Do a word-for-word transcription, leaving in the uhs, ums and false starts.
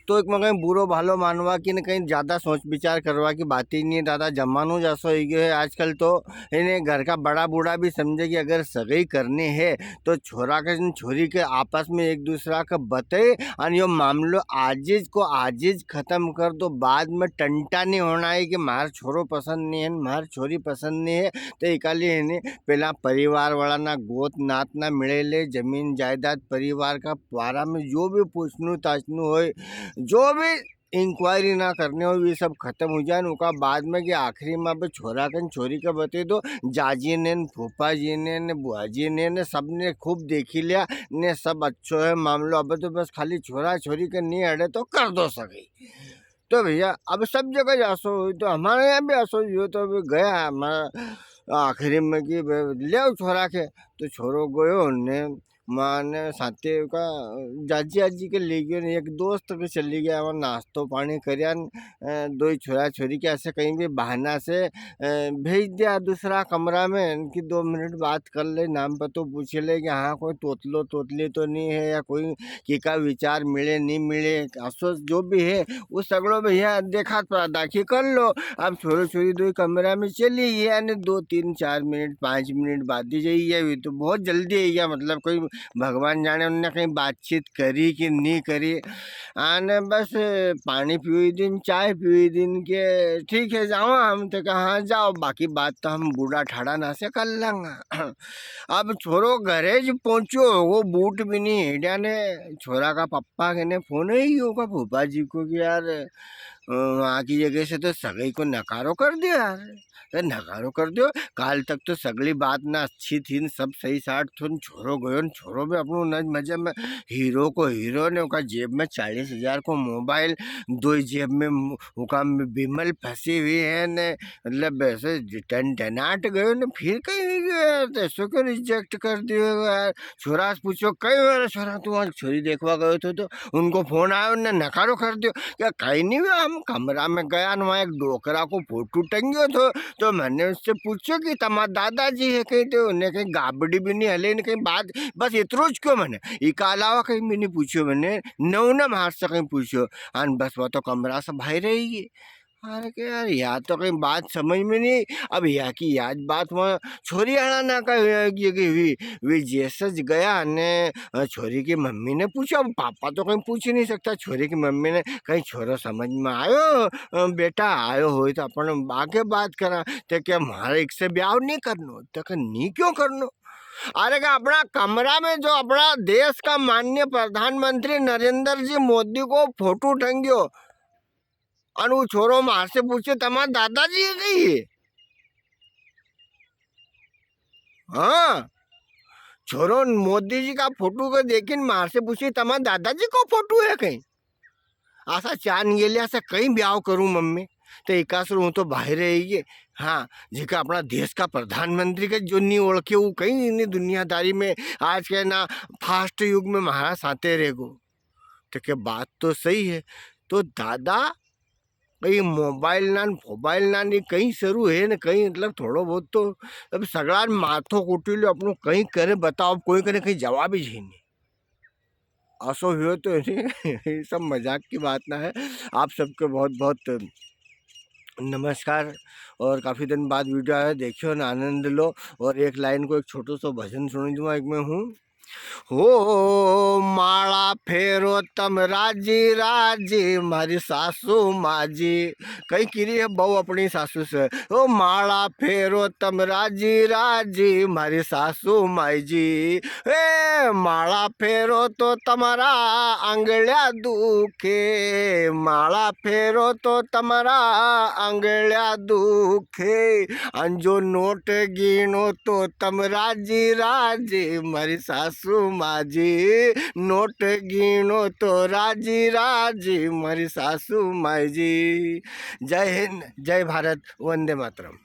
तो इकमें कहीं बुरो भालो मानवा की न कहीं ज्यादा सोच विचार करवा की बात ही नहीं है दादा। जमानो जसो हो गयो है आजकल तो, इन्हें घर का बड़ा बूढ़ा भी समझे कि अगर सगाई करनी है तो छोरा के न छोरी के आपस में एक दूसरा के बताए, अन यो मामलो आजिज को आजिज खत्म कर दो। बाद में टंटा नहीं होना है कि म्हार छोरो पसंद नहीं है, म्हार छोरी पसंद नहीं है। तो इकाली है नी, पहला परिवार वाला ना गोत नात ना मिले ले, जमीन जायदाद परिवार का बारा में जो भी पूछनू ताछनू होय, जो भी इंक्वायरी ना करने हो, ये सब खत्म हो जाए। उनका बाद में कि आखिरी में अब छोरा के न छोरी के बते दो, जाजी ने न फूफा जी ने न बुआ जी ने न सबने खूब देखी लिया, ने सब अच्छो है मामलो। अब तो बस खाली छोरा छोरी के नहीं अड़े तो कर दो सगाई। तो भैया, अब सब जगह जासो हो, तो हमारे यहाँ भी असो ही हो। तो अभी गया हमारा आखिरी में कि बे-, ले आओ छोरा के। तो छोरो गयो ने माने साथे का जाजी आजी के ले गयो ने एक दोस्त के चली गया, वहाँ नाश्तो पानी करिया न, अ, दो ही छोरा छोरी के ऐसे कहीं भी बहाना से, अ, भेज दिया दूसरा कमरा में, इनकी दो मिनट बात कर ले, नाम पतो पूछ ले कि हाँ, कोई तोतलो तोतली तो नहीं है या कोई की का विचार मिले नहीं मिले, असो जो भी है, वो सगळो भैया देखा तो दाखी कर लो। अब छोरो छोरी दो ही कमरा में चली गया ने दो, तीन, चार मिनट, पाँच मिनट बाद ही जाइए, अभी तो बहुत जल्दी है या मतलब कोई भगवान जाने उनने कहीं बातचीत करी कि नहीं करी। आने बस पानी पीवी दिन, चाय पीवी दिन के, "ठीक है, जाओ।" हम तो कहा, "हाँ, जाओ, बाकी बात तो हम बूढ़ा ठाड़ा ना से कर लेंगा।" अब छोरो घरे ज पहुंचो, वो बूट भी नहीं हेड्या ने, छोरा का पप्पा के ने फोन ही होगा फूफा जी को कि यार, अ, वहाँ की जगह से तो सगाई को नकारो कर दियो यार। तो नकारो कर दियो, काल तक तो सगली बात ना अच्छी थी न, सब सही साठ थो न, छोरो गयो न, छोरो भी अपनो नज मजे में हीरो को हीरो ने, उका जेब में चालीस हजार को मोबाइल, दो ही जेब में मु-, उका में विमल फंसी हुई है ने, मतलब ऐसे टन टनाट गयो ने, फिर कहीं गयो यार, तो ऐसो क्यों रिजेक्ट कर दियो यार? छोरा से पूछो, "कई बार छोरा तू वहाँ छोरी देखवा गयो थो तो उनको फोन आयो ने नकारो कर दियो?" क्या कहीं नहीं हुआ, हम कमरा में गया न वहाँ एक डोकरा को फोटो टंग्यो थो, तो मैंने उससे पूछो कि तमारा दादाजी है कहीं, तो उन्हें कहीं गाबड़ी भी नहीं हले, ने कहीं बात, बस इतरो ज क्यों मैंने, इका अलावा कहीं भी नहीं पूछो मैंने, न उन्हें म्हार से कहीं पूछो, अन बस वो तो कमरा से बाहर रही है। अरे के यार, या तो कहीं बात समझ में नहीं। अब या की याद बात वहाँ छोरी आला ना का हुआ कि, कि वी, वी जैसे ज गया ने, अ, छोरी की मम्मी ने पूछा। अब पापा तो कहीं पूछ ही नहीं सकता। छोरी की मम्मी ने कहीं, "छोरो समझ में आयो, अ, बेटा? आयो होय तो अपन आगे बात करा।" ते के, "म्हारे इक से ब्याव नहीं करनो।" ते के, "नहीं क्यों करनो?" अरे के अपना कमरा में जो अपना देश का माननीय प्रधानमंत्री नरेंद्र जी मोदी को फोटो टंग्यो, अन वो छोरो म्हार से पूछे, "तमारा दादाजी है कई?" हाँ, छोरो मोदी जी का फोटो को देखिन म्हार से पूछे, "तमारा दादाजी को फोटो है कई?" आसा चान ये लिया से कई ब्याव करूं मम्मी, तो इकासर हूं तो बाहर रही गए। हाँ, जेका अपना देश का प्रधानमंत्री के जो नहीं ओळखे, वो कई इन्हीं दुनियादारी में आज के ना फास्ट युग में म्हारा साथे रहेगो। तो के बात तो सही है। तो दादा, ये मोबाइल ना न फोबाइल ना न, ये कई सरू है न कई, मतलब, थोड़ो बहुत तो अब सगळा न माथो कूटी लो, अपनो कई करे बताओ, अब कोई कने कई जवाब ही है नहीं। असो हुयो तो है नहीं। ये सब मजाक की बात ना है। आप सबके बहुत बहुत नमस्कार, और काफ़ी दिन बाद वीडियो आया, देखियो ना, आनंद लो। और एक लाइन को एक छोटो सो भजन सुनी दूंगा एक मैं हूँ। हो माला फेरो तम राजी राजी, म्हारी सासू माजी। कई किरी है बहू अपनी सासू से, "ओ माला फेरो तम राजी राजी, म्हारी सासू माई जी। ए माला फेरो तो तमारा आंगळ्या दुखे, माला फेरो तो तमारा आंगळ्या दुखे। अन जो नोट गिणो तो तम राजी राजी, म्हारी सासू माजी। नोट गिणो तो राजी राजी, म्हारी सासू माई जी।" जय हिंद, जय भारत, वंदे मातरम।